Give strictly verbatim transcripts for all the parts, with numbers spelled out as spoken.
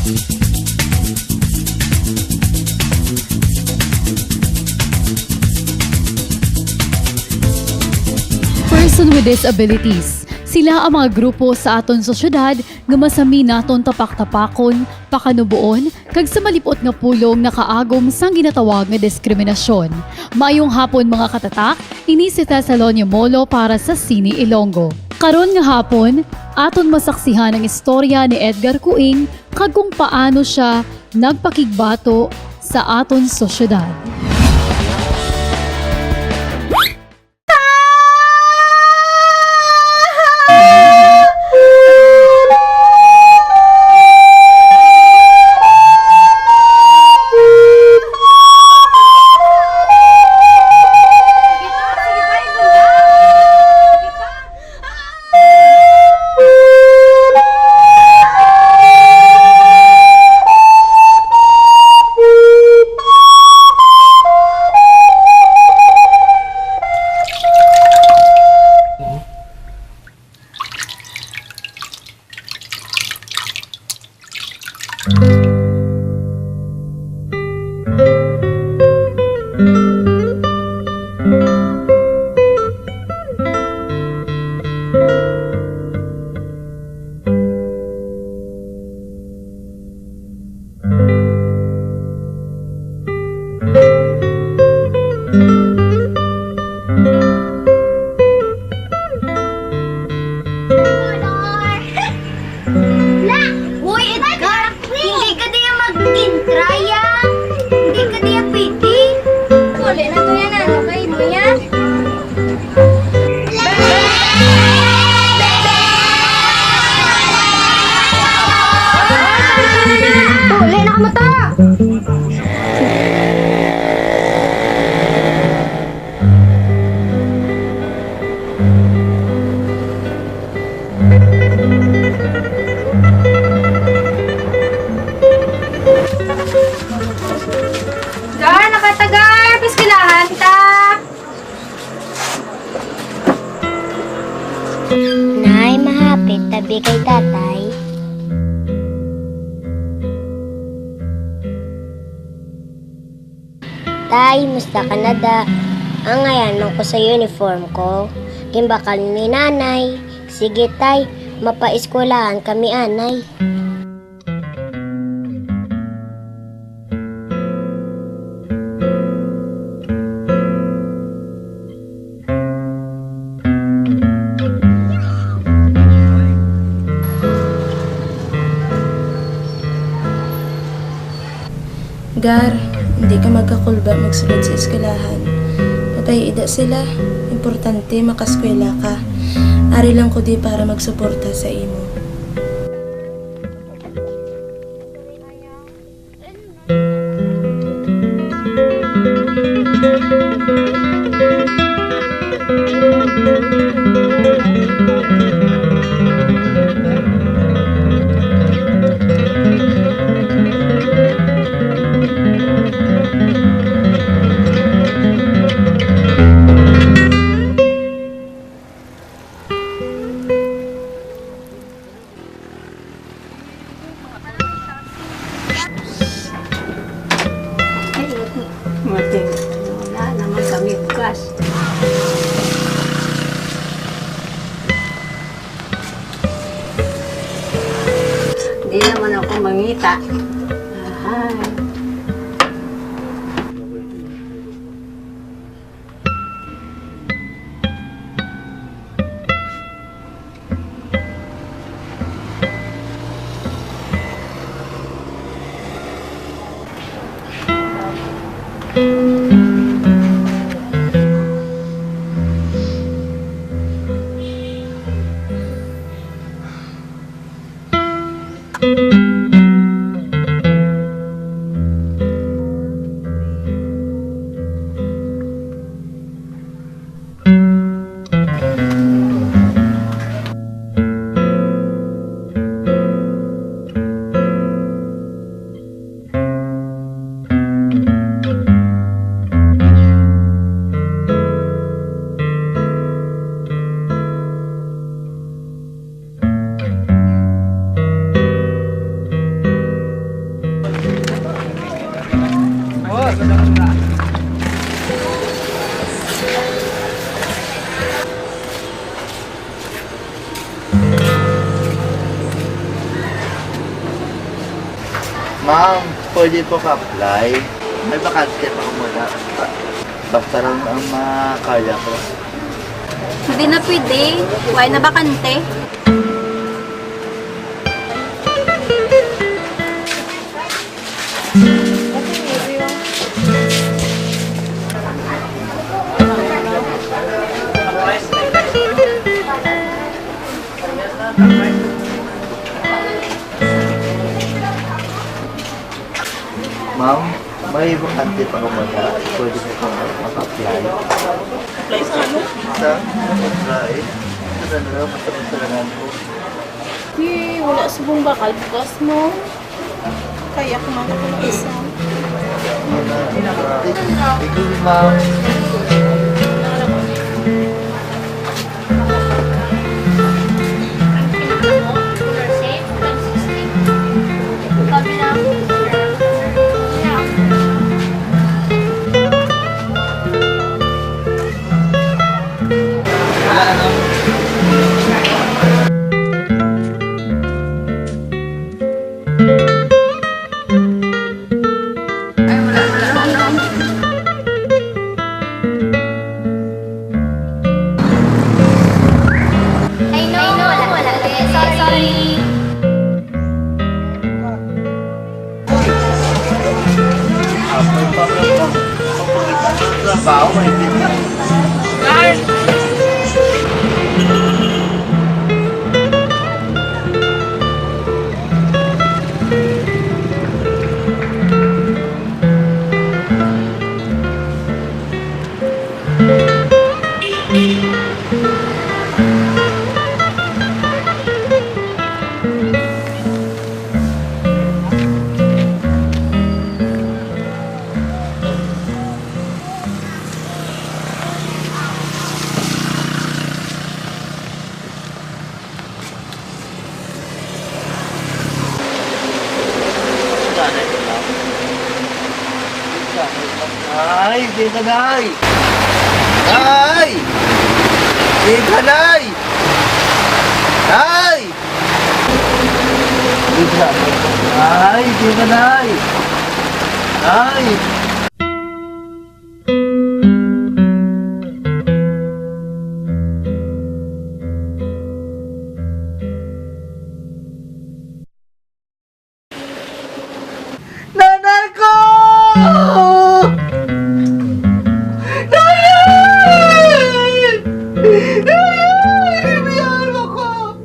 Person with disabilities. Sila ang mga grupo sa aton sosyedad nga masami naton tapak-tapakon, pakanuboon, kag sa malip-ot nga pulong nakaagom sang ginatawag nga diskriminasyon. Maayong hapon, mga katatak, ini si Thessalonia Molo para sa Cine Ilonggo. Karon nga hapon, aton masaksihan ang istorya ni Edgar Cuing kag kung paano sia nagpakigbato sa aton sosyedad. La! Hoy, Edgar! Hindi ka diya mag-intraya? Hindi ka diya pwede? Uli na to yan, ano kayo mo yan? Uli na ka mo to! Gar, nakatagar! Piskilahan ta! Nay, mahapit tabi kay tatay. Tay, musta ka na da? Angayan man ko sa uniform ko. Ginbakal ni nanay. Sige, tay, mapaeskwelahan kami anay. Gar, hindi ka magkakulba magsulod sa eskwelahan. Patay ida sila. Importante, makaskwela ka. Ari lang ko di para magsuporta sa imo. Ay, mati. Wala naman kami bukas. Di naman ako mangita. Ahay. Ma'am, pwede po ka-apply? May bakante pa kamo na. Basta lang ang makaya ko. Hindi na pwede. Wala na bakante. Ma'am, may bakante pa kamo na pwede ko pang maka-apply? Apply sa ano? Sa, sa, eh, sa, ano, sa, sa, ko. Di, wala subong bakal bukas mo. Kaya ko man ako isa. Thank you, ma'am. I know, wala. Sorry. Trabaho, may pizza. Ay, di ka, Nay! Nay! Di ka, Nay! Nay! Di ka, Nay! Di ka, Nay! Nay! Nanay ko! Nanay! Nanay! Biyaan mo ko!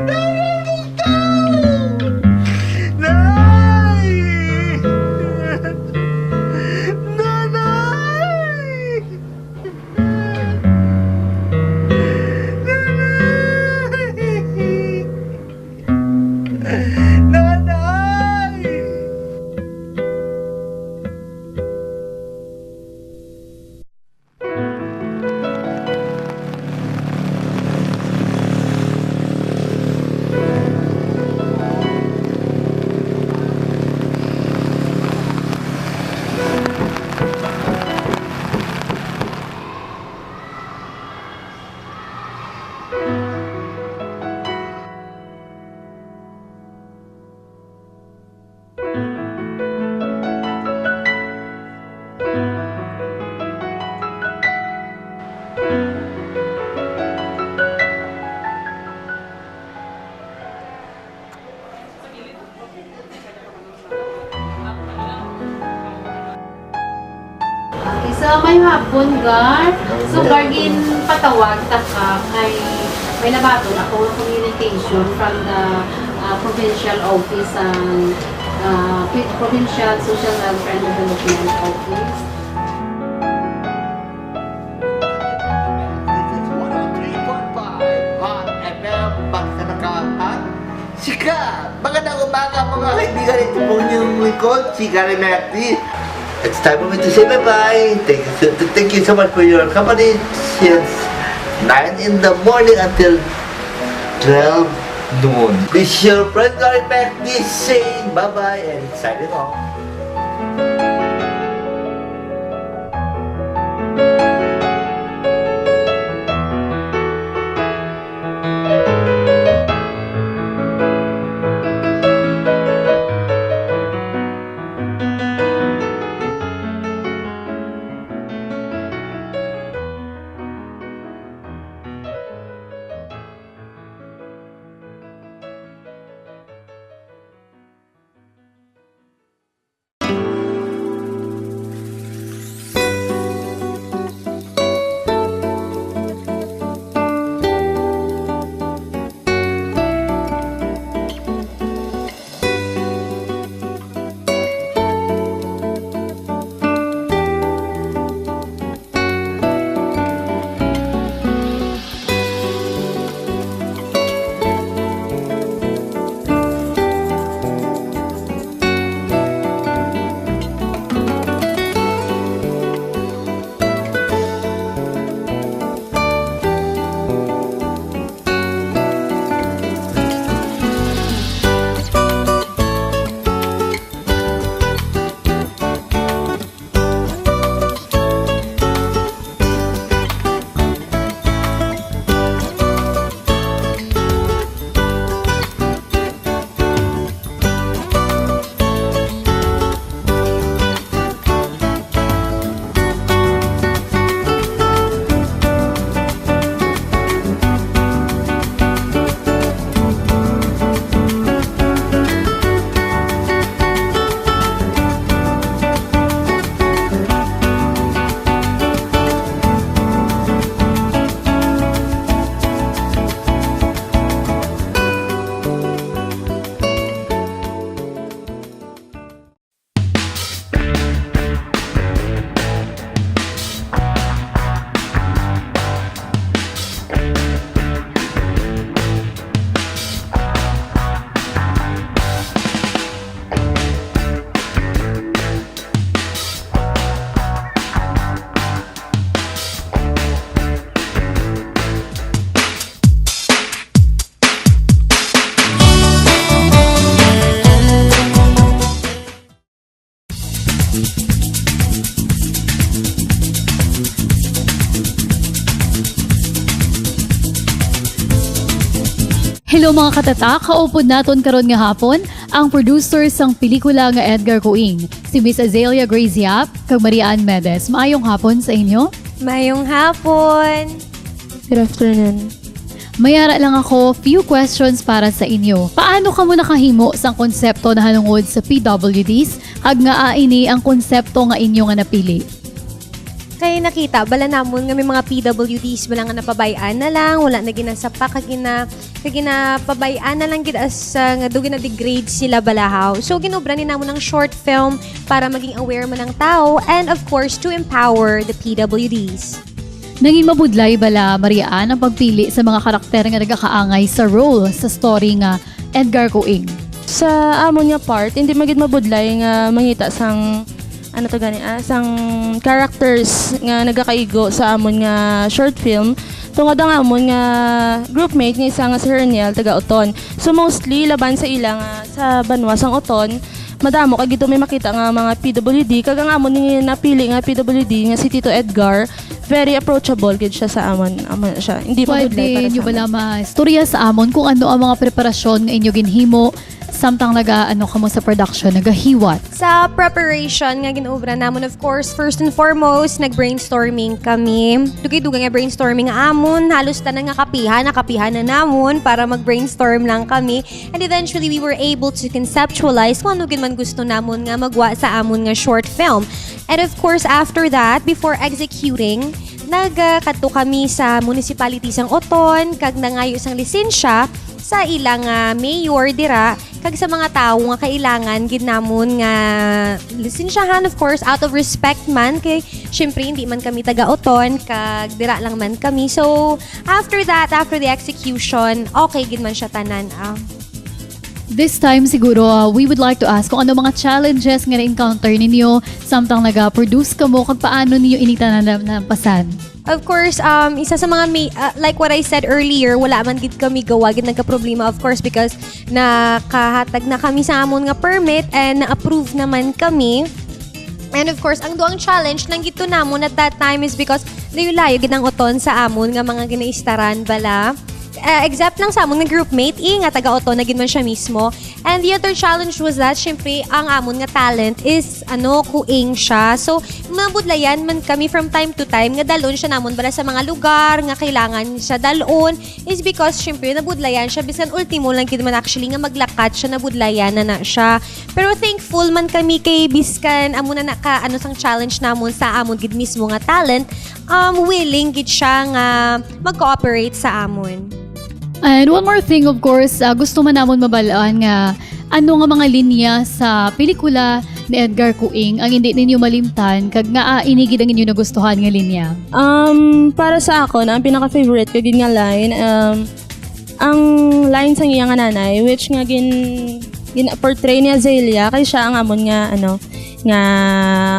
Nanay! Nanay! Nanay! Nanay! Okay, so may hapon, Gar. So, Gar, ginpatawag ta ka kay may nabaton ako nga communication from the, ah, provincial office, ang, ah, Provincial Social Welfare and Development Office. This is one oh three point five Hot F M, basta nakahat. Sikat! Magandang umaga, mga kaibigan. Ito po ang inyong lingkod, si Gary Murphy. It's time for me to say bye-bye. Thank you so, thank you so much for your company since nine in the morning until twelve noon. This is your friend Gary Murphy saying bye-bye and signing off. Hello, mga katatak, kaupod naton karon nga hapon ang producer sang pelikula nga Edgar Kuing, si Miss Azalea Grace Yap kag Maria Ann Medes. Maayong hapon sa inyo. Mayong hapon! Good afternoon. May ara lang ako few questions para sa inyo. Paano kamo nakahimo sang konsepto nahanungod sa P W Ds, kag ngaa ini ang konsepto nga inyo nga napili? Kay nakita bala namon nga may mga P W Ds bala nga napabay-an na lang, wala na ginasapa kag gina kag ginapabay-an na lang gid as uh, nga do gina-degrade sila balahaw. So ginobra ni namon ang short film para maging aware man ang tao and of course to empower the P W Ds. Nangin mabudlay bala, Maria Ann, ang pagpili sa mga karakter nga nagakaangay sa role sa story nga Edgar Kuing? Sa amon nga part, hindi magid mabudlay nga mangita sang ano to gani ah, sang characters nga nagakaigo sa amon nga short film tungod ang amon nga groupmate nga isa nga si Herniel taga Oton. So mostly laban sa ila nga sa banwa sang Oton, madamo kay gito may makita nga mga P W D kag ang amon ni napili nga P W D nga si Tito Edgar very approachable gid siya sa amon. Amo na siya. Hindi mabudlay Pwede para nyo sa bala amon. ma-istorya sa amon kung ano ang mga preparasyon nga inyo ginhimo samtang naga ano kamo sa production, nagahiwat? Sa preparation nga ginobra namon, of course, first and foremost, nag-brainstorming kami. Dugay-dugay nga brainstorming nga amon. Halos tanan nga kapihan, nakapihan na namon para mag-brainstorm lang kami. And eventually, we were able to conceptualize kung ano gid man gusto namon nga magwa sa amon nga short film. And of course, after that, before executing, nagkadto kami sa municipality sang Oton kag nangayo sang lisensya sa ilang ah, mayor dira kag sa mga tawo nga kailangan gid namon nga lisensyahan, of course, out of respect man kay syempre hindi man kami taga Oton kag dira lang man kami. So, after that, after the execution, okay gid man siya tanan. Ah. This time siguro, uh, we would like to ask kung ano mga challenges nga na-encounter ninyo samtang naga-produce kamo kag paano ninyo ini tanan na- nalampasan? Of course, um, isa sa mga may, uh, like what I said earlier, wala man gid kami gawa gid nagka-problema, of course, because nakahatag na kami sa amon nga permit and na-approve naman kami. And of course, ang duang challenge lang gito namon at that time is because layo-layo gid ang Oton sa amon nga mga ginaistaran bala. Uh, except lang sa amon nga groupmate, eh, nga taga Oton na gid man siya mismo. And the other challenge was that, syempre, ang amon nga talent is, ano, kuing siya. So, mabudlayan man kami from time to time nga dalon siya namon bala sa mga lugar nga kailangan siya dalon is because, syempre, nabudlayan siya. Bisan ultimo lang gid man actually nga maglakat siya, nabudlayan na na siya. Pero thankful man kami kay biskan amo na naka, ano, sang challenge namon sa amon gid mismo nga talent, um, willing gid siya nga mag-cooperate sa amon. And one more thing, of course, ah, gusto man namon mabalaan nga ano nga mga linya sa pelikula ni Edgar Kuing ang hindi ninyo malimtan kag ngaa ini gid ang inyo nagustuhan nga linya? Um, para sa ako, na ang pinaka-favorite ko gid nga line, um, ang line sang iya nga nanay, which nga gin gin-portray ni Azalea kay siya ang amon nga ano nga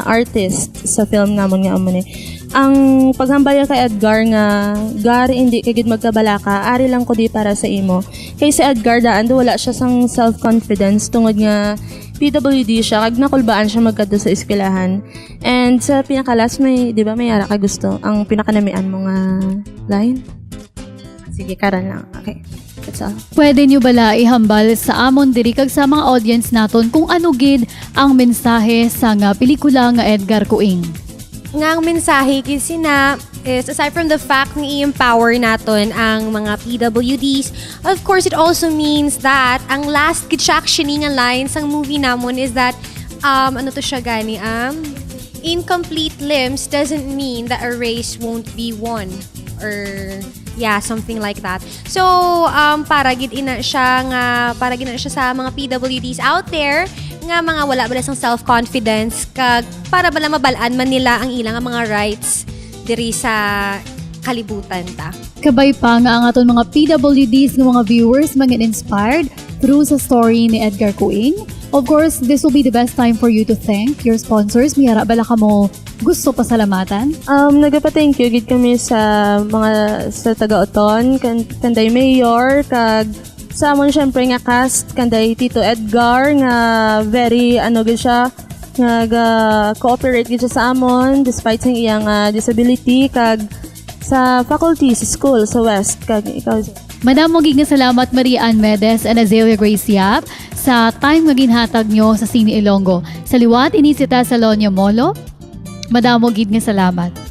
artist sa film namon nga amo ni. Ang paghambal niya kay Edgar nga, "Gar, hindi ka gid magkabalaka, ari lang ko di para sa imo." Kay si Edgar daan do wala siya sang self-confidence tungod nga P W D siya kag nakulbaan siya magkadto sa eskwelahan. And sa pinaka-last may, di ba, may ara ka gusto, ang pinakanamian mo nga line? Sige, karan lang. Okay. That's all. Pwede nyo bala ihambal sa amon diri kag sa mga audience naton kung ano gid ang mensahe sa nga pelikula nga Edgar Kuing? Nga ang mensahe gid sina is, aside from the fact nga i-empower naton ang mga P W Ds, of course, it also means that ang last gid siya actually nga line sang movie namon is that, um, ano to siya gani, um, incomplete limbs doesn't mean that a race won't be won, or yeah, something like that. So, um, para gid ina siya nga, para gid na siya sa mga P W Ds out there nga mga wala bala sang self-confidence kag para bala mabal-an man nila ang ilang mga rights diri sa kalibutan ta. Kabay pa nga ang aton mga P W Ds nga mga viewers mangin inspired through sa story ni Edgar Kuing. Of course, this will be the best time for you to thank your sponsors. May ara bala kamo gusto pasalamatan? Um, nagapa-thank you gid kami sa mga sa taga-Oton, kan, kanday Mayor, kag sa amon syempre nga cast, kanday Tito Edgar nga very ano gid siya, nga ga-cooperate gid siya sa amon despite sa iyang ah, disability, kag sa faculty sa school sa West, kag ikaw Madamo gid nga salamat, Maria Ann Medes and Azalea Grace Yap, sa time nga ginhatag nyo sa Cine Ilonggo. Sa liwat ini si Thessalonia Molo, madamo gid nga salamat.